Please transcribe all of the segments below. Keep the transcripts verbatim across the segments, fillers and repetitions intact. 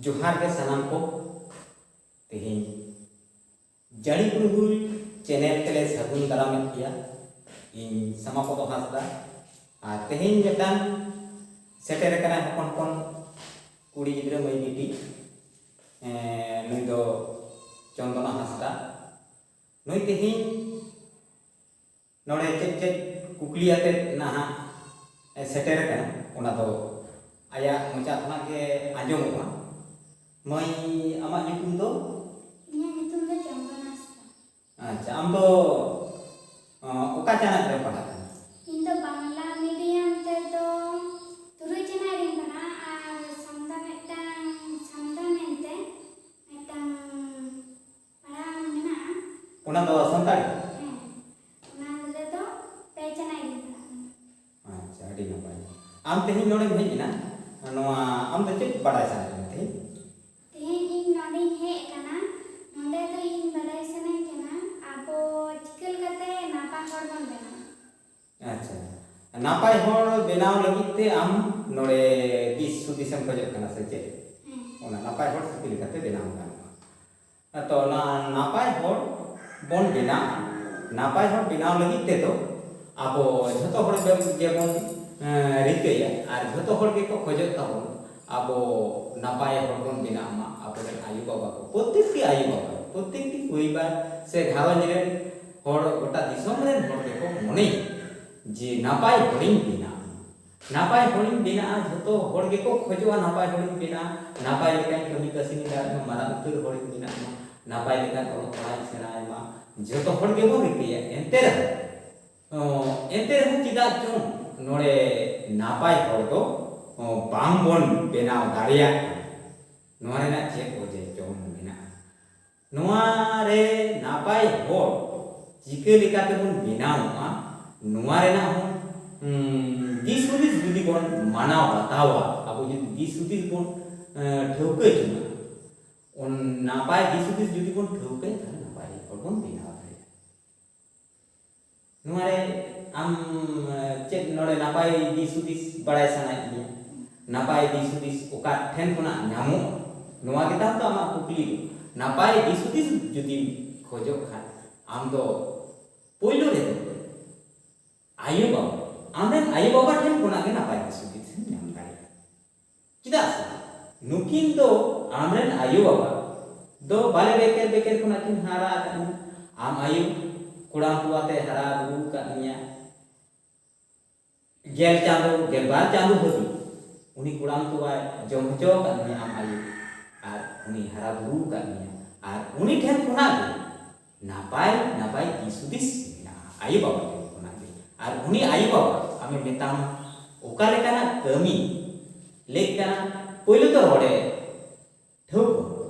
ᱡᱚᱦᱟᱨ ᱜᱮ ᱥᱟᱱᱟᱢ ᱠᱚ᱾ ᱛᱮᱦᱮᱧ ᱡᱟᱹᱲᱤ ᱯᱩᱨᱩᱦᱩᱞ ᱪᱮᱱᱮᱞ ᱛᱮᱞᱮ ᱥᱟᱹᱜᱩᱱ ᱫᱟᱨᱟᱢᱮᱫ ᱯᱮᱭᱟ᱾ ᱤᱧ ᱥᱟᱢᱟᱯᱚᱫᱚ ᱦᱟᱸᱥᱫᱟ᱾ ᱟᱨ ᱛᱮᱦᱮᱧ ᱢᱤᱫᱴᱟᱝ ᱥᱮᱴᱮᱨ ᱟᱠᱟᱱᱟᱭ ᱦᱚᱯᱚᱱ ᱦᱚᱯᱚᱱ ᱠᱩᱲᱤ ᱜᱤᱫᱽᱨᱟᱹ ᱢᱟᱹᱭ ᱵᱤᱴᱤ᱾ ᱮᱸ, ᱱᱩᱭ ᱫᱚ ᱪᱚᱱᱫᱚᱱᱟ ᱦᱟᱸᱥᱫᱟ᱾ ᱱᱩᱭ ᱛᱮᱦᱮᱧ ᱱᱚᱰᱮ ᱪᱮᱫ ᱪᱮᱫ ᱠᱩᱠᱞᱤ ᱟᱛᱮᱫ ᱱᱟᱦᱟᱜ ᱮ ᱥᱮᱴᱮᱨ ᱟᱠᱟᱱᱟ, ᱚᱱᱟ ᱫᱚ ᱟᱭᱟᱜ ᱢᱚᱪᱟ ᱠᱷᱚᱱᱟᱜ ᱜᱮ ᱟᱸᱡᱚᱢᱚᱜᱼᱟ᱾ ᱢᱟᱹᱭ, ᱟᱢᱟᱜ ᱧᱩᱛᱩᱢ ᱫᱚ? ᱤᱧᱟᱹᱜ ᱧᱩᱛᱩᱢ ᱫᱚ ᱪᱚᱱᱫᱚᱱᱟ ᱦᱟᱸᱥᱫᱟ᱾ ᱟᱪᱪᱷᱟ, ᱟᱢ ᱫᱚ, ᱚ, ᱚᱠᱟ ᱪᱟᱱᱟᱪ ᱨᱮᱢ ᱯᱟᱲᱦᱟᱜ ᱠᱟᱱᱟ? ᱤᱧ ᱫᱚ ᱵᱟᱝᱞᱟ ᱢᱤᱰᱤᱭᱟᱢ ᱛᱮᱫᱚ ᱛᱩᱨᱩᱭ ᱪᱟᱱᱟᱪ ᱨᱤᱧ ᱯᱟᱲᱦᱟᱜᱼᱟ, ᱟᱨ ᱥᱟᱢᱫᱟ ᱢᱤᱫᱴᱟᱝ, ᱥᱟᱢᱫᱟ ᱢᱮᱱᱛᱮ ᱢᱤᱫᱴᱟᱝ ᱯᱟᱲᱦᱟᱣ ᱢᱮᱱᱟᱜᱼᱟ᱾ ᱚᱱᱟ ᱫᱚ ᱥᱟᱱᱛᱟᱲᱤ? ᱦᱮᱸ, ᱚᱱᱟ ᱨᱮᱫᱚ ᱯᱮ ᱪᱟᱱᱟᱪ ᱨᱤᱧ ᱯᱟᱲᱦᱟᱜ ᱠᱟᱱᱟ᱾ ᱟᱪᱪᱷᱟ, ᱟᱹᱰᱤ ᱱᱟᱯᱟᱭ᱾ ᱟᱢ ᱛᱮᱦᱮᱧ ᱱᱚᱰᱮᱢ ᱦᱮᱡ ᱮᱱᱟ, ᱱᱚᱣᱟ ᱟᱢ ᱫᱚ ᱪᱮᱫ ᱵᱟᱰᱟᱭ ᱥᱟᱱᱟᱭᱮᱫ ᱢᱮᱭᱟ ᱛᱮᱦᱮᱧ? ᱛᱮᱦᱮᱧ ᱤᱧ ᱱᱚᱰᱮᱧ ᱦᱮᱡ ᱟᱠᱟᱱᱟ, ᱱᱚᱰᱮ ᱫᱚ ᱤᱧ ᱵᱟᱰᱟᱭ ᱥᱟᱱᱟᱧ ᱠᱟᱱᱟ, ᱟᱵᱚ ᱪᱤᱠᱟᱹ ᱞᱮᱠᱟᱛᱮ ᱱᱟᱯᱟᱭ ᱦᱚᱲ ᱵᱚᱱ ᱵᱮᱱᱟᱜᱼᱟ? ᱟᱪᱪᱷᱟ, ᱱᱟᱯᱟᱭ ᱦᱚᱲ ᱵᱮᱱᱟᱣ ᱞᱟᱹᱜᱤᱫ ᱛᱮ ᱟᱢ ᱱᱚᱰᱮ ᱫᱤᱥ ᱦᱩᱫᱤᱥ ᱮᱢ ᱠᱷᱚᱡᱚᱜ ᱠᱟᱱᱟ ᱥᱮ ᱪᱮᱫ? ᱦᱮᱸ᱾ ᱚᱱᱟ ᱱᱟᱯᱟᱭ ᱦᱚᱲ ᱪᱤᱠᱟᱹ ᱞᱮᱠᱟᱛᱮ ᱵᱮᱱᱟᱣ ᱜᱟᱱᱚᱜᱼᱟ? ᱛᱚ, ᱚᱱᱟ ᱱᱟᱯᱟᱭ ᱦᱚᱲ ᱵᱚᱱ ᱵᱮᱱᱟᱣ, ᱱᱟᱯᱟᱭ ᱦᱚᱲ ᱵᱮᱱᱟᱣ ᱞᱟᱹᱜᱤᱫ ᱛᱮᱫᱚ ᱟᱵᱚ ᱡᱷᱚᱛᱚ ᱦᱚᱲ ᱜᱮ-, ᱜᱮᱵᱚᱱ, ᱮᱸ, ᱨᱤᱠᱟᱹᱭᱟ ᱟᱨ ᱡᱷᱚᱛᱚ ᱦᱚᱲ ᱜᱮᱠᱚ ᱠᱷᱚᱡᱚᱜ ᱛᱟᱵᱚᱱ ᱟᱵᱚ ᱱᱟᱯᱟᱭ ᱦᱚᱲ ᱵᱚᱱ ᱵᱮᱱᱟᱜ ᱢᱟ᱾ ᱟᱵᱚᱨᱮᱱ ᱟᱭᱳᱼᱵᱟᱵᱟ ᱠᱚ, ᱯᱨᱚᱛᱮᱠᱴᱤ ᱟᱭᱳᱼᱵᱟᱵᱟ, ᱯᱨᱚᱛᱮᱠᱴᱤ ᱯᱚᱨᱤᱵᱟᱨ ᱥᱮ ᱜᱷᱟᱨᱚᱸᱡᱽ ᱨᱮᱱ ᱦᱚᱲ, ᱜᱚᱴᱟ ᱫᱤᱥᱚᱢ ᱨᱮᱱ ᱦᱚᱲ ᱜᱮᱠᱚ ᱢᱚᱱᱮᱭᱟ ᱡᱮ ᱱᱟᱯᱟᱭ ᱦᱚᱲᱤᱧ ᱵᱮᱱᱟᱜ ᱢᱟ᱾ ᱱᱟᱯᱟᱭ ᱦᱚᱲᱤᱧ ᱵᱮᱱᱟᱜᱼᱟ, ᱡᱷᱚᱛᱚ ᱦᱚᱲ ᱜᱮᱠᱚ ᱠᱷᱚᱡᱚᱜᱼᱟ ᱱᱟᱯᱟᱭ ᱦᱚᱲᱤᱧ ᱵᱮᱱᱟᱜᱼᱟ, ᱱᱟᱯᱟᱭ ᱞᱮᱠᱟᱧ ᱠᱟᱹᱢᱤ ᱠᱟᱹᱥᱱᱤ ᱫᱟᱲᱮᱭᱟᱜ ᱢᱟ, ᱢᱟᱨᱟᱝ ᱩᱛᱟᱹᱨ ᱦᱚᱲᱤᱧ ᱵᱮᱱᱟᱜ ᱢᱟ, ᱱᱟᱯᱟᱭ ᱞᱮᱠᱟᱱ ᱚᱞᱚᱜ ᱯᱟᱲᱦᱟᱜ ᱤᱧ ᱥᱮᱬᱟᱭ ᱢᱟ, ᱡᱷᱚᱛᱚ ᱦᱚᱲ ᱜᱮᱵᱚᱱ ᱨᱤᱠᱟᱹᱭᱟ᱾ ᱮᱱᱛᱮ ᱨᱮᱦᱚᱸ, ᱚ, ᱮᱱᱛᱮ ᱨᱮᱦᱚᱸ ᱪᱮᱫᱟᱜ ᱪᱚᱝ ᱱᱚᱰᱮ ᱱᱟᱯᱟᱭ ᱦᱚᱲ ᱫᱚ, ᱚ, ᱵᱟᱝᱵᱚᱱ ᱵᱮᱱᱟᱣ ᱫᱟᱲᱮᱭᱟᱜ ᱠᱟᱱᱟ? ᱱᱚᱣᱟ ᱨᱮᱱᱟᱜ ᱪᱮᱫ ᱚᱡᱮ ᱪᱚᱝ ᱢᱮᱱᱟᱜᱼᱟ? ᱱᱚᱣᱟ ᱨᱮ ᱱᱟᱯᱟᱭ ᱦᱚᱲ ᱪᱤᱠᱟᱹ ᱞᱮᱠᱟᱛᱮᱵᱚᱱ ᱵᱮᱱᱟᱣᱚᱜᱼᱟ, ᱱᱚᱣᱟ ᱨᱮᱱᱟᱜ ᱦᱚᱸ, ᱩᱸ, ᱫᱤᱥ ᱦᱩᱫᱤᱥ ᱡᱩᱫᱤ ᱵᱚᱱ ᱢᱟᱱᱟᱣ ᱵᱟᱛᱟᱣᱟ, ᱟᱵᱚ ᱡᱩᱫᱤ ᱫᱤᱥ ᱦᱩᱫᱤᱥ ᱵᱚᱱ, ᱮᱸ, ᱴᱷᱟᱹᱣᱠᱟᱹ ᱡᱚᱝᱟ, ᱚᱱ-, ᱱᱟᱯᱟᱭ ᱫᱤᱥ ᱦᱩᱫᱤᱥ ᱡᱩᱫᱤ ᱵᱚᱱ ᱴᱷᱟᱹᱣᱠᱟᱹᱭᱟ, ᱛᱟᱦᱞᱮ ᱱᱟᱯᱟᱭ ᱦᱚᱲ ᱵᱚᱱ ᱵᱮᱱᱟᱣ ᱫᱟᱲᱮᱭᱟᱜᱼᱟ᱾ ᱱᱚᱣᱟ ᱨᱮ ᱟᱢ, ᱮᱸ, ᱪᱮᱫ ᱱᱚᱰᱮ ᱱᱟᱯᱟᱭ ᱫᱤᱥ ᱦᱩᱫᱤᱥ ᱵᱟᱲᱟᱭ ᱥᱟᱱᱟᱭᱮᱫ ᱢᱮᱭᱟ? ᱱᱟᱯᱟᱭ ᱫᱤᱥ ᱦᱩᱫᱤᱥ ᱚᱠᱟ ᱴᱷᱮᱱ ᱠᱷᱚᱱᱟᱜ ᱧᱟᱢᱚᱜᱼᱟ? ᱱᱚᱣᱟ ᱜᱮ ᱛᱟᱢ ᱛᱚ ᱟᱢᱟᱜ ᱠᱩᱠᱞᱤ ᱫᱚ᱾ ᱱᱟᱯᱟᱭ ᱫᱤᱥ ᱦᱩᱫᱤᱥ ᱡᱩᱫᱤᱢ ᱠᱷᱚᱡᱚᱜ ᱠᱷᱟᱱ, ᱟᱢ ᱫᱚ ᱯᱳᱭᱞᱳ ᱨᱮᱫᱚ ᱟᱭᱳᱼᱵᱟᱵᱟ, ᱟᱢᱨᱮᱱ ᱟᱭᱳᱼᱵᱟᱵᱟ ᱴᱷᱮᱱ ᱠᱷᱚᱱᱟᱜ ᱜᱮ ᱱᱟᱯᱟᱭ ᱫᱤᱥ ᱦᱩᱫᱤᱥ ᱮᱢ ᱧᱟᱢ ᱫᱟᱲᱮᱭᱟᱜᱼᱟ᱾ ᱪᱮᱫᱟᱜ ᱥᱮ ᱱᱩᱠᱤᱱ ᱫᱚ ᱟᱢᱨᱮᱱ ᱟᱭᱳᱼᱵᱟᱵᱟ ᱫᱚ ᱵᱟᱞᱮ ᱵᱮᱠᱮᱨ ᱵᱮᱠᱮᱨ ᱠᱷᱚᱱᱟᱜ ᱠᱤᱱ ᱦᱟᱨᱟ ᱟᱠᱟᱫ ᱢᱮᱭᱟ᱾ ᱟᱢ ᱟᱭᱳ ᱠᱚᱲᱟᱢ ᱛᱚᱣᱟ ᱛᱮ ᱦᱟᱨᱟ ᱵᱩᱨᱩ ᱟᱠᱟᱫ ᱢᱮᱭᱟ᱾ ᱜᱮᱞ ᱪᱟᱸᱫᱚ, ᱜᱮᱞᱵᱟᱨ ᱪᱟᱸᱫᱚ ᱦᱟᱹᱵᱤᱡ ᱩᱱᱤ ᱠᱚᱲᱟᱢ ᱛᱚᱣᱟᱭ ᱡᱚᱢ ᱦᱚᱪᱚ ᱟᱠᱟᱫ ᱢᱮᱭᱟ ᱟᱢ ᱟᱭᱳ᱾ ᱟᱨ ᱩᱱᱤ ᱦᱟᱨᱟ ᱵᱩᱨᱩ ᱟᱠᱟᱫ ᱢᱮᱭᱟ᱾ ᱟᱨ ᱩᱱᱤ ᱴᱷᱮᱱ ᱠᱷᱚᱱᱟᱜ ᱜᱮ ᱱᱟᱯᱟᱭ ᱱᱟᱯᱟᱭ ᱫᱤᱥ ᱦᱩᱫᱤᱥ ᱢᱮᱱᱟᱜᱼᱟ ᱟᱭᱳ ᱵᱟᱵᱟ ᱴᱷᱮᱱ ᱠᱷᱚᱱᱟᱜ ᱜᱮ᱾ ᱟᱨ ᱩᱱᱤ ᱟᱭᱳ ᱵᱟᱵᱟ ᱟᱢᱮ ᱢᱮᱛᱟᱢᱟ ᱚᱠᱟ ᱞᱮᱠᱟᱱᱟᱜ ᱠᱟᱹᱢᱤ ᱞᱮᱠ ᱠᱟᱱᱟ, ᱯᱳᱭᱞᱳ ᱫᱚ ᱨᱚᱲᱮ ᱴᱷᱟᱹᱣᱠᱟᱹ᱾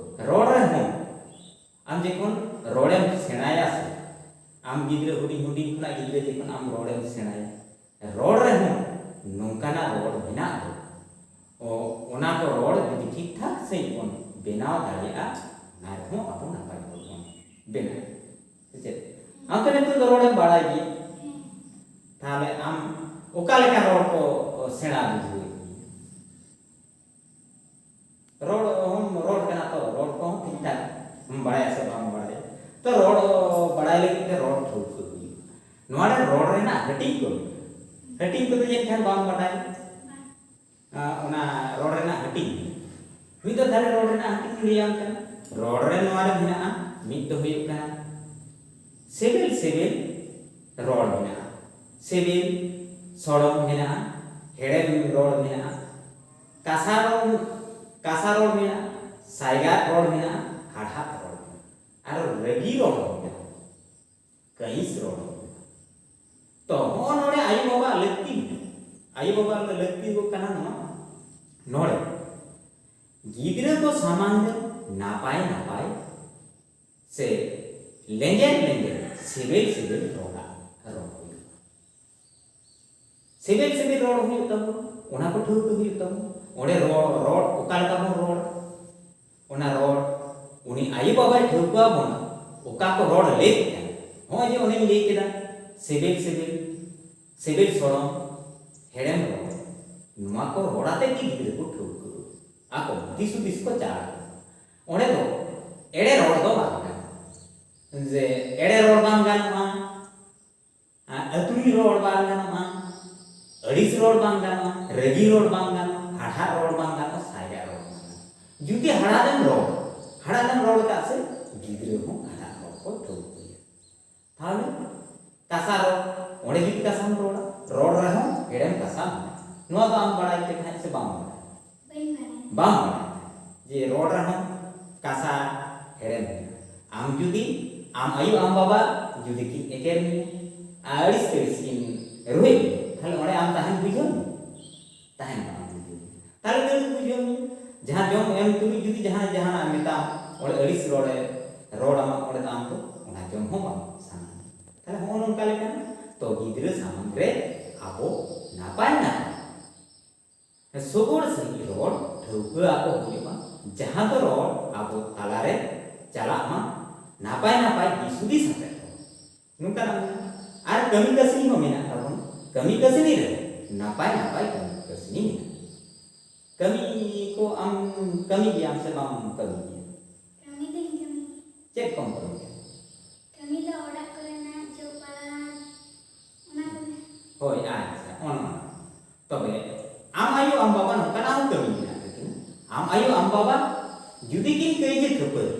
ᱨᱚᱲ ᱨᱮᱦᱚᱸ ᱟᱢ ᱡᱚᱠᱷᱚᱱ ᱨᱚᱲᱮᱢ ᱥᱮᱬᱟᱭᱟ ᱥᱮ, ᱟᱢ ᱜᱤᱫᱽᱨᱟᱹ ᱦᱩᱰᱤᱧ ᱦᱩᱰᱤᱧ ᱠᱷᱚᱱᱟᱜ ᱜᱤᱫᱽᱨᱟᱹ ᱡᱚᱠᱷᱚᱱ ᱟᱢ ᱨᱚᱲᱮᱢ ᱥᱮᱬᱟᱭᱟ, ᱨᱚᱲ ᱨᱮᱦᱚᱸ ᱱᱚᱝᱠᱟᱱᱟᱜ ᱨᱚᱲ ᱢᱮᱱᱟᱜ ᱫᱚ, ᱚ-, ᱚᱱᱟ ᱠᱚ ᱨᱚᱲ ᱡᱩᱫᱤ ᱴᱷᱤᱠ ᱴᱷᱟᱠ ᱥᱟᱺᱦᱤᱡ ᱵᱚᱱ ᱵᱮᱱᱟᱣ ᱫᱟᱲᱮᱭᱟᱜᱼᱟ, ᱚᱱᱟ ᱨᱮᱦᱚᱸ ᱟᱵᱚ ᱱᱟᱯᱟᱭ ᱦᱚᱲ ᱵᱚᱱ ᱵᱮᱱᱟᱜᱼᱟ᱾ ᱥᱮ ᱪᱮᱫ? ᱟᱢ ᱛᱚ ᱱᱤᱛᱚᱜ ᱫᱚ ᱨᱚᱲᱮᱢ ᱵᱟᱲᱟᱭ ᱜᱮᱭᱟ, ᱛᱟᱦᱞᱮ ᱟᱢ ᱚᱠᱟ ᱞᱮᱠᱟ ᱨᱚᱲ ᱠᱚ ᱥᱮᱬᱟ ᱵᱩᱡᱷᱟᱹᱣᱮᱫ ᱢᱮᱭᱟ? ᱨᱚᱲ ᱦᱚᱸᱢ ᱨᱚᱲ ᱠᱟᱱᱟ ᱛᱚ, ᱨᱚᱲ ᱠᱚᱦᱚᱸ ᱴᱷᱤᱠ ᱴᱷᱟᱠ ᱮᱢ ᱵᱟᱲᱟᱭᱟ ᱥᱮ ᱵᱟᱢ ᱵᱟᱲᱟᱭᱟ? ᱛᱚ ᱨᱚᱲ ᱵᱟᱲᱟᱭ ᱞᱟᱹᱜᱤᱫ ᱛᱮ ᱨᱚᱲ ᱴᱷᱟᱹᱣᱠᱟᱹ ᱦᱩᱭᱩᱜᱼᱟ᱾ ᱱᱚᱣᱟ ᱨᱮ ᱨᱚᱲ ᱨᱮᱱᱟᱜ ᱦᱟᱹᱴᱤᱧ ᱠᱚ ᱢᱮᱱᱟᱜᱼᱟ᱾ ᱦᱟᱹᱴᱤᱧ ᱠᱚᱫᱚ ᱡᱟᱹᱱᱤᱡ ᱠᱷᱟᱱ ᱵᱟᱢ ᱵᱟᱰᱟᱭᱟ᱾ ᱟᱸ, ᱚᱱᱟ ᱨᱚᱲ ᱨᱮᱱᱟᱜ ᱦᱟᱹᱴᱤᱧ, ᱢᱤᱫ ᱫᱚ ᱛᱟᱦᱞᱮ ᱨᱚᱲ ᱨᱮᱱᱟᱜ ᱦᱟᱹᱴᱤᱧ ᱞᱟᱹᱭᱟᱢ ᱠᱟᱱᱟ᱾ ᱨᱚᱲ ᱨᱮ ᱱᱚᱣᱟ ᱨᱮ ᱢᱮᱱᱟᱜᱼᱟ, ᱢᱤᱫ ᱫᱚ ᱦᱩᱭᱩᱜ ᱠᱟᱱᱟ ᱥᱤᱵᱤᱞ ᱥᱤᱵᱤᱞ ᱨᱚᱲ ᱢᱮᱱᱟᱜᱼᱟ, ᱥᱤᱵᱤᱞ ᱥᱚᱲᱚᱢ ᱢᱮᱱᱟᱜᱼᱟ, ᱦᱮᱲᱮᱢ ᱨᱚᱲ ᱢᱮᱱᱟᱜᱼᱟ, ᱠᱟᱥᱟ ᱨᱚᱲ, ᱠᱟᱥᱟ ᱨᱚᱲ ᱢᱮᱱᱟᱜᱼᱟ, ᱥᱟᱭᱜᱟᱫ ᱨᱚᱲ ᱢᱮᱱᱟᱜᱼᱟ, ᱦᱟᱲᱦᱟᱫ ᱨᱚᱲ ᱢᱮᱱᱟᱜᱼᱟ, ᱟᱨ ᱨᱟᱹᱜᱤ ᱨᱚᱲ ᱢᱮᱱᱟᱜᱼᱟ, ᱠᱟᱹᱦᱤᱥ ᱨᱚᱲ ᱢᱮᱱᱟᱜᱼᱟ᱾ ᱛᱚ ᱦᱚᱸᱜᱼᱚ ᱱᱚᱰᱮ ᱟᱭᱳᱼᱵᱟᱵᱟ ᱞᱟᱹᱠᱛᱤ ᱢᱮᱱᱟᱜᱼᱟ᱾ ᱟᱭᱳᱼᱵᱟᱵᱟ ᱞᱟᱹᱠᱛᱤ ᱦᱩᱭᱩᱜ ᱠᱟᱱᱟ ᱱᱚᱣᱟ, ᱱᱚᱰᱮ ᱜᱤᱫᱽᱨᱟᱹ ᱠᱚ ᱥᱟᱢᱟᱝ ᱨᱮ ᱱᱟᱯᱟᱭ ᱱᱟᱯᱟᱭ ᱥᱮ ᱞᱮᱸᱡᱮᱨ ᱞᱮᱸᱡᱮᱨ ᱥᱤᱵᱤᱞ ᱥᱤᱵᱤᱞ ᱨᱚᱲᱟᱜ ᱨᱚᱲ ᱦᱩᱭᱩᱜᱼᱟ᱾ ᱥᱤᱵᱤᱞ ᱥᱤᱵᱤᱞ ᱨᱚᱲ ᱦᱩᱭᱩᱜ ᱛᱟᱵᱚᱱᱟ, ᱚᱱᱟ ᱠᱚ ᱴᱷᱟᱹᱣᱠᱟᱹ ᱦᱩᱭᱩᱜ ᱛᱟᱵᱚᱱᱟ᱾ ᱚᱸᱰᱮ ᱨᱚᱲ, ᱨᱚᱲ ᱚᱠᱟ ᱞᱮᱠᱟ ᱵᱚᱱ ᱨᱚᱲ, ᱚᱱᱟ ᱨᱚᱲ ᱩᱱᱤ ᱟᱭᱳᱼᱵᱟᱵᱟᱭ ᱴᱷᱟᱹᱣᱠᱟᱹ ᱟᱵᱚᱱᱟ, ᱚᱠᱟ ᱠᱚ ᱨᱚᱲ ᱞᱟᱹᱠ ᱠᱟᱱᱟ᱾ ᱱᱚᱜᱼᱚᱭ ᱡᱮ ᱚᱱᱮᱧ ᱞᱟᱹᱭ ᱠᱮᱫᱟ, ᱥᱤᱵᱤᱞ ᱥᱤᱵᱤᱞ, ᱥᱤᱵᱤᱞ ᱥᱚᱲᱚᱢ, ᱦᱮᱲᱮᱢ ᱨᱚᱲ, ᱱᱚᱣᱟ ᱠᱚ ᱨᱚᱲ ᱟᱛᱮ ᱜᱮ ᱜᱤᱫᱽᱨᱟᱹ ᱠᱚ ᱴᱷᱟᱹᱣᱠᱟᱹ ᱟᱠᱚ, ᱫᱤᱥ ᱦᱩᱫᱤᱥ ᱠᱚ ᱪᱟᱞ ᱟᱠᱚ᱾ ᱚᱸᱰᱮ ᱫᱚ ᱮᱲᱮ ᱨᱚᱲ ᱫᱚ ᱵᱟᱝ ᱜᱟᱱᱚᱜᱼᱟ᱾ ᱡᱮ ᱮᱲᱮ ᱨᱚᱲ ᱵᱟᱝ ᱜᱟᱱᱚᱜᱼᱟ, ᱟᱹᱛᱩᱨᱤ ᱨᱚᱲ ᱵᱟᱝ ᱜᱟᱱᱚᱜᱼᱟ, ᱟᱹᱲᱤᱥ ᱨᱚᱲ ᱵᱟᱝ ᱜᱟᱱᱚᱜᱼᱟ, ᱨᱟᱹᱜᱤ ᱨᱚᱲ ᱵᱟᱝ ᱜᱟᱱᱚᱜᱼᱟ, ᱦᱟᱲᱦᱟᱫ ᱨᱚᱲ ᱵᱟᱝ ᱜᱟᱱᱚᱜᱼᱟ, ᱥᱟᱭᱨᱟ ᱨᱚᱲ ᱵᱟᱝ ᱜᱟᱱᱚᱜᱼᱟ᱾ ᱡᱩᱫᱤ ᱦᱟᱲᱦᱟᱫᱮᱢ ᱨᱚᱲ, ᱦᱟᱲᱦᱟᱫᱮᱢ ᱨᱚᱲ ᱠᱟᱜ ᱥᱮ ᱜᱤᱫᱽᱨᱟᱹ ᱦᱚᱸ ᱦᱟᱲᱦᱟᱫ ᱨᱚᱲ ᱠᱚ ᱴᱷᱟᱹᱣᱠᱟᱹᱭᱟ᱾ ᱛᱟᱦᱚᱞᱮ ᱠᱟᱥᱟ ᱨᱚᱲ, ᱚᱸᱰᱮ ᱡᱩᱫᱤ ᱠᱟᱥᱟᱢ ᱨᱚᱲᱟ, ᱨᱚᱲ ᱨᱮᱦᱚᱸ ᱦᱮᱲᱮᱢ ᱠᱟᱥᱟ ᱢᱮᱱᱟᱜᱼᱟ᱾ ᱱᱚᱣᱟ ᱫᱚ ᱟᱢ ᱵᱟᱲᱟᱭ ᱛᱮ ᱛᱟᱦᱮᱸᱫ ᱥᱮ ᱵᱟᱢ ᱵᱟᱲᱟᱭᱟ? ᱵᱟᱹᱧ ᱵᱟᱲᱟᱭᱟ᱾ ᱵᱟᱢ ᱵᱟᱲᱟᱭᱟ ᱡᱮ ᱨᱚᱲ ᱨᱮᱦᱚᱸ ᱠᱟᱥᱟ ᱦᱮᱲᱮᱢ ᱢᱮᱱᱟᱜᱼᱟ᱾ ᱟᱢ ᱡᱩᱫᱤ ᱟᱢ ᱟᱭᱳ ᱟᱢ ᱵᱟᱵᱟ ᱡᱩᱫᱤ ᱠᱤᱱ ᱮᱜᱮᱨ ᱢᱮᱭᱟ, ᱟᱹᱲᱤᱥ ᱛᱟᱹᱲᱤᱥ ᱠᱤᱱ ᱨᱩᱦᱮᱫ ᱢᱮᱭᱟ, ᱛᱟᱦᱚᱞᱮ ᱚᱸᱰᱮ ᱟᱢ ᱛᱟᱦᱮᱱ ᱵᱩᱡᱷᱟᱹᱣ ᱢᱮ? ᱛᱟᱦᱮᱱ ᱵᱟᱝ ᱵᱩᱡᱷᱟᱹᱣ ᱢᱮ᱾ ᱛᱟᱦᱚᱞᱮ ᱫᱟᱹᱲ ᱵᱩᱡᱷᱟᱹᱣ ᱢᱮ᱾ ᱡᱟᱦᱟᱸ ᱡᱚᱢ ᱮᱢ ᱛᱩᱞᱩᱡ ᱡᱩᱫᱤ ᱡᱟᱦᱟᱸᱭ ᱡᱟᱦᱟᱱᱟᱜ ᱮ ᱢᱮᱛᱟᱢ, ᱚᱸᱰᱮ ᱟᱹᱲᱤᱥ ᱨᱚᱲᱮ ᱨᱚᱲ ᱟᱢᱟ, ᱚᱸᱰᱮ ᱫᱚ ᱟᱢ ᱫᱚ ᱚᱱᱟ ᱡᱚᱢ ᱦᱚᱸ ᱵᱟᱝ ᱥᱟᱱᱟ ᱢᱮᱭᱟ᱾ ᱛᱟᱦᱚᱞᱮ ᱦᱚᱸᱜᱼᱚ ᱱᱚᱝᱠᱟ ᱞᱮᱠᱟᱱᱟᱜ ᱛᱚ ᱜᱤᱫᱽᱨᱟᱹ ᱥᱟᱢᱟᱝ ᱨᱮ ᱟᱵᱚ ᱱᱟᱯᱟᱭ ᱱᱟᱯᱟᱭ ᱥᱚᱜᱚᱲ ᱥᱟᱺᱦᱤᱡ ᱨᱚᱲ ᱴᱷᱟᱹᱣᱠᱟᱹ ᱟᱠᱚ ᱦᱩᱭᱩᱜᱼᱟ, ᱡᱟᱦᱟᱸ ᱫᱚ ᱨᱚᱲ ᱟᱵᱚ ᱛᱟᱞᱟᱨᱮ ᱪᱟᱞᱟᱜ ᱢᱟ, ᱱᱟᱯᱟᱭ ᱱᱟᱯᱟᱭ ᱫᱤᱥ ᱦᱩᱫᱤᱥ ᱟᱛᱮ ᱨᱚᱲ᱾ ᱱᱚᱝᱠᱟᱱᱟᱜ ᱢᱮᱱᱟᱜᱼᱟ᱾ ᱟᱨ ᱠᱟᱹᱢᱤ ᱠᱟᱹᱥᱱᱤ ᱦᱚᱸ ᱢᱮᱱᱟᱜ ᱛᱟᱵᱚᱱᱟ, ᱠᱟᱹᱢᱤ ᱠᱟᱹᱥᱱᱤ ᱨᱮ ᱱᱟᱯᱟᱭ ᱱᱟᱯᱟᱭ ᱠᱟᱹᱢᱤ ᱠᱟᱹᱥᱱᱤ ᱢᱮᱱᱟᱜᱼᱟ᱾ ᱠᱟᱹᱢᱤ ᱠᱚ ᱟᱢ ᱠᱟᱹᱢᱤ ᱜᱮᱭᱟᱢ ᱥᱮ ᱵᱟᱢ ᱠᱟᱹᱢᱤ ᱜᱮᱭᱟ? ᱠᱟᱹᱢᱤ ᱫᱚᱧ ᱠᱟᱹᱢᱤ ᱜᱮᱭᱟ᱾ ᱪᱮᱫ ᱠᱚᱢ ᱠᱟᱹᱢᱤ ᱜᱮᱭᱟ? ᱠᱟᱹᱢᱤ ᱫᱚ ᱚᱲᱟᱜ ᱠᱚᱨᱮᱱᱟᱜ ᱡᱚᱜ ᱵᱟᱲᱟ, ᱚᱱᱟ ᱠᱚᱜᱮ᱾ ᱦᱳᱭ, ᱟᱪᱪᱷᱟ, ᱚᱱᱟ᱾ ᱛᱚᱵᱮ ᱟᱢ ᱟᱭᱳ ᱟᱢ ᱵᱟᱵᱟ ᱱᱚᱝᱠᱟᱱᱟᱜ ᱦᱚᱸ ᱠᱟᱹᱢᱤ ᱢᱮᱱᱟᱜ ᱛᱟᱹᱠᱤᱱᱟ᱾ ᱟᱢ ᱟᱭᱳ ᱟᱢ ᱵᱟᱵᱟ ᱡᱩᱫᱤ ᱠᱤᱱ ᱠᱟᱹᱭᱡᱟᱹ ᱠᱷᱟᱹᱯᱟᱹᱨᱤ,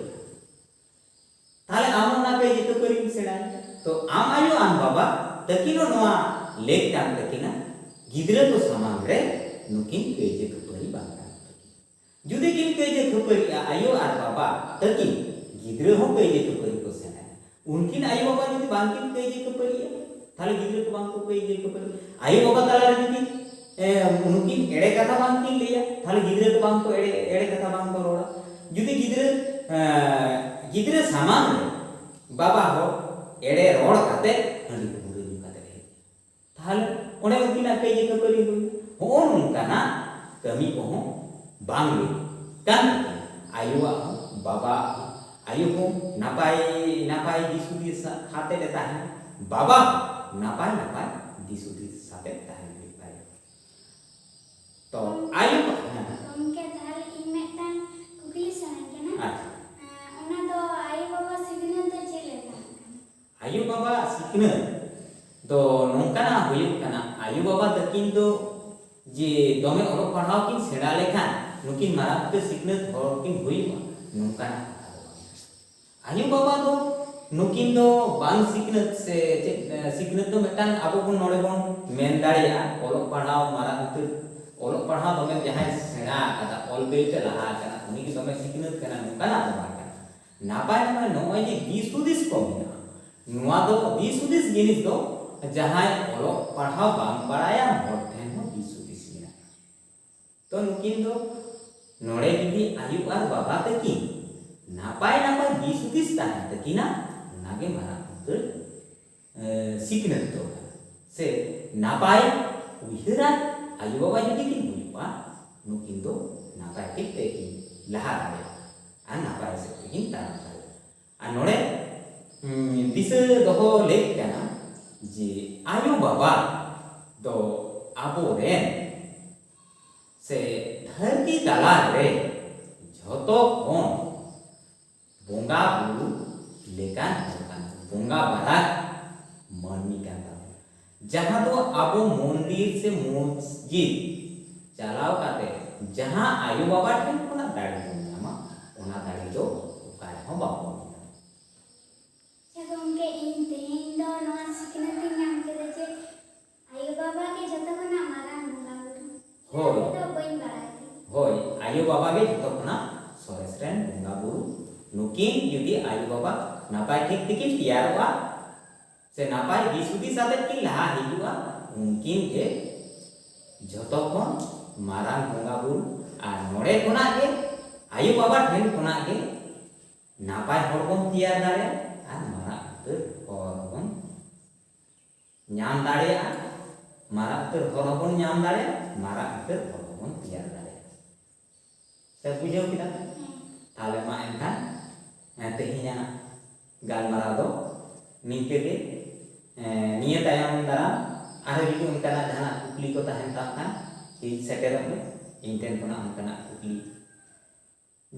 ᱛᱟᱦᱞᱮ ᱟᱢ ᱚᱱᱟ ᱠᱟᱹᱭᱡᱟᱹ ᱠᱷᱟᱹᱯᱟᱹᱨᱤᱢ ᱥᱮᱬᱟᱭᱟ᱾ ᱛᱚ ᱟᱢ ᱟᱭᱳ ᱟᱢ ᱵᱟᱵᱟ ᱛᱟᱹᱠᱤᱱ ᱦᱚᱸ ᱱᱚᱣᱟ ᱞᱮᱠ ᱠᱟᱱ ᱛᱟᱹᱠᱤᱱᱟ, ᱜᱤᱫᱽᱨᱟᱹ ᱠᱚ ᱥᱟᱢᱟᱝ ᱨᱮ ᱱᱩᱠᱤᱱ ᱠᱟᱹᱭᱡᱟᱹ ᱠᱷᱟᱹᱯᱟᱹᱨᱤ ᱵᱟᱝ ᱜᱟᱱᱚᱜ ᱛᱟᱹᱠᱤᱱᱟ᱾ ᱡᱩᱫᱤ ᱠᱤᱱ ᱠᱟᱹᱭᱡᱟᱹ ᱠᱷᱟᱹᱯᱟᱹᱨᱤᱜᱼᱟ ᱟᱭᱳ ᱟᱨ ᱵᱟᱵᱟ ᱛᱟᱹᱠᱤᱱ, ᱜᱤᱫᱽᱨᱟᱹ ᱦᱚᱸ ᱠᱟᱹᱭᱡᱟᱹ ᱠᱷᱟᱹᱯᱟᱹᱨᱤ ᱠᱚ ᱥᱮᱬᱟᱭᱟ᱾ ᱩᱱᱠᱤᱱ ᱟᱭᱳ ᱵᱟᱵᱟ ᱡᱩᱫᱤ ᱵᱟᱝ ᱠᱤᱱ ᱠᱟᱹᱭᱡᱟᱹ ᱠᱷᱟᱹᱯᱟᱹᱨᱤᱜᱼᱟ, ᱛᱟᱦᱞᱮ ᱜᱤᱫᱽᱨᱟᱹ ᱠᱚ ᱵᱟᱝ ᱠᱚ ᱠᱟᱹᱭᱡᱟᱹ ᱠᱷᱟᱹᱯᱟᱹᱨᱤ᱾ ᱟᱭᱳ ᱵᱟᱵᱟ ᱛᱟᱞᱟᱨᱮ ᱡᱩᱫᱤ, ᱮ, ᱱᱩᱠᱤᱱ ᱮᱲᱮ ᱠᱟᱛᱷᱟ ᱵᱟᱝ ᱠᱤᱱ ᱞᱟᱹᱭᱟ, ᱛᱟᱦᱞᱮ ᱜᱤᱫᱽᱨᱟᱹ ᱠᱚ ᱵᱟᱝ ᱠᱚ ᱮᱲᱮ, ᱮᱲᱮ ᱠᱟᱛᱷᱟ ᱵᱟᱝ ᱠᱚ ᱨᱚᱲᱟ᱾ ᱡᱩᱫᱤ ᱜᱤᱫᱽᱨᱟᱹ, ᱮ, ᱜᱤᱫᱽᱨᱟᱹ ᱥᱟᱢᱟᱝ ᱨᱮ ᱵᱟᱵᱟ ᱦᱚᱲ ᱮᱲᱮ ᱨᱚᱲ ᱠᱟᱛᱮ ᱦᱟᱺᱰᱤ ᱯᱟᱹᱣᱨᱟᱹ ᱧᱩ ᱠᱟᱛᱮ ᱦᱮᱡ, ᱛᱟᱦᱞᱮ ᱚᱸᱰᱮ ᱩᱱᱠᱤᱱᱟᱜ ᱠᱟᱹᱭᱡᱟᱹ ᱠᱷᱟᱹᱯᱟᱹᱨᱤ ᱦᱩᱭ᱾ ᱦᱚᱸᱜᱼᱚ ᱱᱚᱝᱠᱟᱱᱟᱜ ᱠᱟᱹᱢᱤ ᱠᱚᱦᱚᱸ ᱵᱟᱝ ᱞᱟᱹᱠ ᱠᱟᱱ ᱛᱟᱹᱠᱤᱱᱟ᱾ ᱟᱭᱳᱣᱟᱜ ᱦᱚᱸ, ᱵᱟᱵᱟᱣᱟᱜ ᱦᱚᱸ᱾ ᱟᱭᱳ ᱦᱚᱸ ᱱᱟᱯᱟᱭ, ᱱᱟᱯᱟᱭ ᱫᱤᱥ ᱦᱩᱫᱤᱥ ᱟᱛᱮᱫ ᱮ ᱛᱟᱦᱮᱱᱟ, ᱵᱟᱵᱟ ᱦᱚᱸ ᱱᱟᱯᱟᱭ, ᱱᱟᱯᱟᱭ ᱫᱤᱥ ᱦᱩᱫᱤᱥ ᱟᱛᱮᱫ ᱛᱟᱦᱮᱱ ᱦᱩᱭᱩᱜ ᱛᱟᱭᱟ᱾ ᱛᱚ ᱟᱭᱳ, ᱦᱮᱸ, ᱦᱮᱸ᱾ ᱜᱚᱢᱠᱮ, ᱛᱟᱦᱞᱮ ᱤᱧ ᱢᱤᱫᱴᱟᱝ ᱠᱩᱠᱞᱤ ᱥᱟᱱᱟᱧ ᱠᱟᱱᱟ᱾ ᱠᱤᱱ ᱥᱮᱬᱟ ᱞᱮᱠᱷᱟᱱ ᱱᱩᱠᱤᱱ ᱢᱟᱨᱟᱝ ᱩᱛᱟᱹᱨ ᱥᱤᱠᱷᱱᱟᱹᱛ ᱦᱚᱲ ᱠᱤᱱ ᱦᱩᱭᱩᱜᱼᱟ, ᱱᱚᱝᱠᱟᱱᱟᱜ ᱠᱟᱛᱷᱟ ᱫᱚ ᱵᱟᱝ᱾ ᱟᱭᱳ ᱵᱟᱵᱟ ᱫᱚ ᱱᱩᱠᱤᱱ ᱫᱚ ᱵᱟᱝ ᱥᱤᱠᱷᱱᱟᱹᱛ ᱥᱮ ᱪᱮᱫ, ᱮ, ᱥᱤᱠᱷᱱᱟᱹᱛ ᱫᱚ ᱢᱤᱫᱴᱟᱝ ᱟᱵᱚ ᱵᱚᱱ ᱱᱚᱰᱮ ᱵᱚᱱ ᱢᱮᱱ ᱫᱟᱲᱮᱭᱟᱜᱼᱟ, ᱚᱞᱚᱜ ᱯᱟᱲᱦᱟᱣ ᱢᱟᱨᱟᱝ ᱩᱛᱟᱹᱨ, ᱚᱞᱚᱜ ᱯᱟᱲᱦᱟᱣ ᱫᱚᱢᱮ ᱡᱟᱦᱟᱸᱭ ᱥᱮᱬᱟ ᱟᱠᱟᱫᱟ, ᱚᱞ ᱵᱮᱞ ᱛᱮ ᱞᱟᱦᱟ ᱟᱠᱟᱱᱟ, ᱩᱱᱤ ᱜᱮ ᱫᱚᱢᱮ ᱥᱤᱠᱷᱱᱟᱹᱛ ᱠᱟᱱᱟ, ᱱᱚᱝᱠᱟᱱᱟᱜ ᱫᱚ ᱵᱟᱝ ᱠᱟᱱᱟ᱾ ᱱᱟᱯᱟᱭ ᱱᱟᱯᱟᱭ ᱱᱚᱜᱼᱚᱭ ᱡᱮ ᱫᱤᱥ ᱦᱩᱫᱤᱥ ᱠᱚ ᱢᱮᱱᱟᱜᱼᱟ, ᱱᱚᱣᱟ ᱫᱚ ᱫᱤᱥ ᱦᱩᱫᱤᱥ ᱡᱤᱱᱤᱥ ᱫᱚ ᱡᱟᱦᱟᱸᱭ ᱚᱞᱚᱜ ᱯᱟᱲᱦᱟᱣ ᱵᱟᱝ ᱵᱟᱲᱟᱭᱟ ᱦᱚᱲ ᱴᱷᱮᱱ ᱦᱚᱸ ᱫᱤᱥ ᱦᱩᱫᱤᱥ ᱢᱮᱱᱟᱜᱼᱟ᱾ ᱛᱚ ᱱᱩᱠᱤᱱ ᱫᱚ ᱱᱚᱰᱮ ᱡᱩᱫᱤ ᱟᱭᱳ ᱟᱨ ᱵᱟᱵᱟ ᱛᱟᱹᱠᱤᱱ ᱱᱟᱯᱟᱭ ᱱᱟᱯᱟᱭ ᱫᱤᱥ ᱦᱩᱫᱤᱥ ᱛᱟᱦᱮᱱ ᱛᱟᱹᱠᱤᱱᱟ, ᱚᱱᱟᱜᱮ ᱢᱟᱨᱟᱝ ᱩᱛᱟᱹᱨ, ᱮ, ᱥᱤᱠᱷᱱᱟᱹᱛ ᱫᱚ ᱠᱟᱱᱟ᱾ ᱥᱮ ᱱᱟᱯᱟᱭ ᱩᱭᱦᱟᱹᱨᱟᱱ ᱟᱭᱳ ᱵᱟᱵᱟ ᱡᱩᱫᱤ ᱠᱤᱱ ᱦᱩᱭᱩᱜᱼᱟ, ᱱᱩᱠᱤᱱ ᱫᱚ ᱱᱟᱯᱟᱭ ᱴᱷᱤᱠ ᱛᱮᱠᱤᱱ ᱞᱟᱦᱟ ᱫᱟᱲᱮᱭᱟᱜᱼᱟ ᱟᱨ ᱱᱟᱯᱟᱭ ᱥᱮᱫ ᱛᱮᱠᱤᱱ ᱛᱟᱲᱟᱢ ᱫᱟᱲᱮᱭᱟᱜᱼᱟ᱾ ᱟᱨ ᱱᱚᱰᱮ, ᱩᱸ, ᱫᱤᱥᱟᱹ ᱫᱚᱦᱚ ᱞᱮᱠ ᱠᱟᱱᱟ ᱡᱮ ᱟᱭᱳ ᱵᱟᱵᱟ ᱫᱚ ᱟᱵᱚᱨᱮᱱ ᱥᱮ ᱫᱷᱟᱹᱨᱛᱤ ᱛᱟᱞᱟ ᱨᱮ ᱡᱷᱚᱛᱚ ᱠᱷᱚᱱ ᱵᱚᱸᱜᱟ ᱵᱩᱨᱩ ᱞᱮᱠᱟᱱ ᱦᱚᱲ ᱠᱟᱱᱟ ᱠᱚ, ᱵᱚᱸᱜᱟ ᱵᱟᱨᱟᱠ ᱢᱟᱹᱱᱢᱤ ᱠᱟᱱ ᱛᱟᱵᱚᱱᱟ᱾ ᱡᱟᱦᱟᱸ ᱫᱚ ᱟᱵᱚ ᱢᱚᱱᱫᱤᱨ ᱥᱮ ᱢᱚᱥᱡᱤᱫ ᱪᱟᱞᱟᱣ ᱠᱟᱛᱮ ᱡᱟᱦᱟᱸ ᱟᱭᱳ ᱵᱟᱵᱟ ᱴᱷᱮᱱ ᱠᱷᱚᱱᱟᱜ ᱫᱟᱲᱮ ᱵᱚᱱ ᱧᱟᱢᱟ, ᱚᱱᱟ ᱫᱟᱲᱮ ᱫᱚ ᱚᱠᱟ ᱨᱮᱦᱚᱸ ᱵᱟᱵᱚᱱ ᱧᱟᱢᱟ᱾ ᱟᱪᱪᱷᱟ ᱜᱚᱢᱠᱮ, ᱤᱧ ᱛᱮᱦᱮᱧ ᱫᱚ ᱱᱚᱣᱟ ᱥᱤᱠᱷᱱᱟᱹᱛ ᱤᱧ ᱧᱟᱢ ᱠᱮᱫᱟ ᱡᱮ ᱟᱭᱳ ᱵᱟᱵᱟ ᱜᱮ ᱡᱚᱛᱚ ᱠᱷᱚᱱᱟᱜ ᱢᱟᱨᱟᱝ ᱵᱚᱸᱜᱟ ᱵᱩᱨᱩ᱾ ᱦᱳᱭ᱾ ᱤᱧ ᱫᱚ ᱵᱟᱹᱧ ᱵᱟᱲᱟᱭ ᱛᱟᱦᱮᱸᱫ᱾ ᱦᱳᱭ, ᱟᱭᱳ ᱵᱟᱵᱟ ᱜᱮ ᱡᱚᱛᱚ ᱠᱷᱚᱱᱟᱜ ᱥᱚᱨᱮᱥ ᱨᱮᱱ ᱵᱚᱸᱜᱟ ᱵᱩᱨᱩ᱾ ᱱᱩᱠᱤᱱ ᱡᱩᱫᱤ ᱟᱭᱳ ᱵᱟᱵᱟ ᱱᱟᱯᱟᱭ ᱴᱷᱤᱠ ᱛᱮᱠᱤᱱ ᱛᱮᱭᱟᱨᱚᱜᱼᱟ, ᱥᱮ ᱱᱟᱯᱟᱭ ᱫᱤᱥ ᱦᱩᱫᱤᱥ ᱟᱛᱮᱫ ᱠᱤᱱ ᱞᱟᱦᱟ ᱦᱤᱡᱩᱜᱼᱟ, ᱩᱱᱠᱤᱱ ᱜᱮ ᱡᱷᱚᱛᱚ ᱠᱷᱚᱱ ᱢᱟᱨᱟᱝ ᱵᱚᱸᱜᱟ ᱵᱩᱨᱩ᱾ ᱟᱨ ᱱᱚᱰᱮ ᱠᱷᱚᱱᱟᱜ ᱜᱮ, ᱟᱭᱳ ᱵᱟᱵᱟ ᱴᱷᱮᱱ ᱠᱷᱚᱱᱟᱜ ᱜᱮ ᱱᱟᱯᱟᱭ ᱦᱚᱲ ᱵᱚᱱ ᱛᱮᱭᱟᱨ ᱫᱟᱲᱮᱭᱟᱜᱼᱟ ᱟᱨ ᱢᱟᱨᱟᱝ ᱩᱛᱟᱹᱨ ᱦᱚᱲ ᱵᱚᱱ ᱧᱟᱢ ᱫᱟᱲᱮᱭᱟᱜᱼᱟ, ᱢᱟᱨᱟᱝ ᱩᱛᱟᱹᱨ ᱦᱚᱲ ᱦᱚᱸᱵᱚᱱ ᱧᱟᱢ ᱫᱟᱲᱮᱭᱟᱜᱼᱟ, ᱢᱟᱨᱟᱝ ᱩᱛᱟᱹᱨ ᱦᱚᱲ ᱦᱚᱸᱵᱚᱱ ᱛᱮᱭᱟᱨ ᱫᱟᱲᱮᱭᱟᱜᱼᱟ᱾ ᱥᱮ ᱵᱩᱡᱷᱟᱹᱣ ᱠᱮᱫᱟ ᱯᱮ? ᱦᱮᱸ᱾ ᱛᱟᱦᱞᱮ ᱢᱟ ᱮᱱᱠᱷᱟᱱ, ᱮᱸ, ᱛᱮᱦᱮᱧᱟᱜ ᱜᱟᱞᱢᱟᱨᱟᱣ ᱫᱚ ᱱᱤᱝᱠᱟᱹ ᱜᱮ᱾ ᱮᱸ, ᱱᱤᱭᱟᱹ ᱛᱟᱭᱚᱢ ᱫᱟᱨᱟᱢ ᱟᱨᱦᱚᱸ ᱡᱩᱫᱤ ᱚᱱᱠᱟᱱᱟᱜ ᱡᱟᱦᱟᱱᱟᱜ ᱠᱩᱠᱞᱤ ᱠᱚ ᱛᱟᱦᱮᱱ ᱛᱟᱢ ᱠᱷᱟᱱ, ᱦᱮᱡ ᱥᱮᱴᱮᱨᱚᱜ ᱢᱮ, ᱤᱧ ᱴᱷᱮᱱ ᱠᱷᱚᱱᱟᱜ ᱚᱱᱠᱟᱱᱟᱜ ᱠᱩᱠᱞᱤ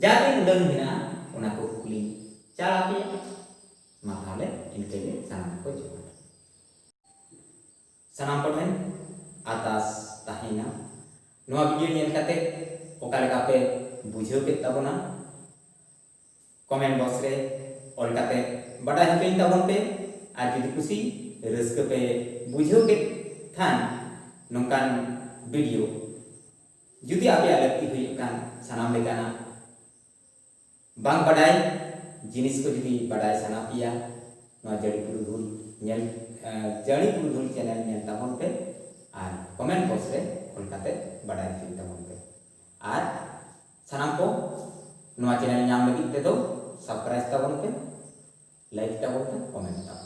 ᱡᱟ ᱜᱮ ᱩᱰᱟᱹᱝ ᱢᱮᱱᱟᱜᱼᱟ, ᱚᱱᱟ ᱠᱚ ᱠᱩᱠᱞᱤᱧ ᱪᱟᱞ ᱟᱯᱮᱭᱟ᱾ ᱢᱟ ᱛᱟᱦᱞᱮ ᱤᱱᱠᱟᱹ ᱜᱮ ᱥᱟᱱᱟᱢ ᱠᱚ ᱡᱚᱦᱟᱨ᱾ ᱥᱟᱱᱟᱢ ᱠᱚᱴᱷᱮᱱ ᱟᱨᱫᱟᱥ ᱛᱟᱦᱮᱸᱭᱮᱱᱟ, ᱱᱚᱣᱟ ᱵᱷᱤᱰᱤᱭᱳ ᱧᱮᱞ ᱠᱟᱛᱮ ᱚᱠᱟ ᱞᱮᱠᱟ ᱯᱮ ᱵᱩᱡᱷᱟᱹᱣ ᱠᱮᱫ ᱛᱟᱵᱚᱱᱟ, ᱠᱚᱢᱮᱱᱴ ᱵᱚᱠᱥ ᱨᱮ ᱚᱞ ᱠᱟᱛᱮ ᱵᱟᱰᱟᱭ ᱦᱚᱪᱚᱧ ᱛᱟᱵᱚᱱ ᱯᱮ᱾ ᱟᱨ ᱡᱩᱫᱤ ᱠᱩᱥᱤ ᱨᱟᱹᱥᱠᱟᱹ ᱯᱮ ᱵᱩᱡᱷᱟᱹᱣ ᱠᱮᱫ ᱠᱷᱟᱱ, ᱱᱚᱝᱠᱟᱱ ᱵᱷᱤᱰᱤᱭᱳ ᱡᱩᱫᱤ ᱟᱯᱮᱭᱟᱜ ᱞᱟᱹᱠᱛᱤ ᱦᱩᱭᱩᱜ ᱠᱷᱟᱱ, ᱥᱟᱱᱟᱢ ᱞᱮᱠᱟᱱᱟᱜ ᱵᱟᱝ ᱵᱟᱰᱟᱭ ᱡᱤᱱᱤᱥ ᱠᱚ ᱡᱩᱫᱤ ᱵᱟᱰᱟᱭ ᱥᱟᱱᱟ ᱯᱮᱭᱟ, ᱱᱚᱣᱟ ᱡᱟᱹᱲᱤ ᱯᱩᱨᱩᱫᱷᱩᱞ ᱧᱮᱞ, ᱮ, ᱡᱟᱹᱲᱤ ᱯᱩᱨᱩᱫᱷᱩᱞ ᱪᱮᱱᱮᱞ ᱧᱮᱞ ᱛᱟᱵᱚᱱ ᱯᱮ ᱟᱨ ᱠᱚᱢᱮᱱᱴ ᱵᱚᱠᱥ ᱨᱮ ᱚᱞ ᱠᱟᱛᱮ ᱵᱟᱰᱟᱭ ᱦᱚᱪᱚᱭ ᱛᱟᱵᱚᱱ ᱯᱮ᱾ ᱟᱨ ᱥᱟᱱᱟᱢ ᱠᱚ ᱱᱚᱣᱟ ᱪᱮᱱᱮᱞ ᱧᱟᱢ ᱞᱟᱹᱜᱤᱫ ᱛᱮᱫᱚ ᱥᱟᱵᱥᱠᱨᱟᱭᱤᱵ ᱛᱟᱵᱚᱱ ᱯᱮ, ᱞᱟᱭᱤᱠ ᱛᱟᱵᱚᱱ ᱯᱮ, ᱠᱚᱢᱮᱱᱴ ᱛᱟᱵᱚᱱ ᱯᱮ᱾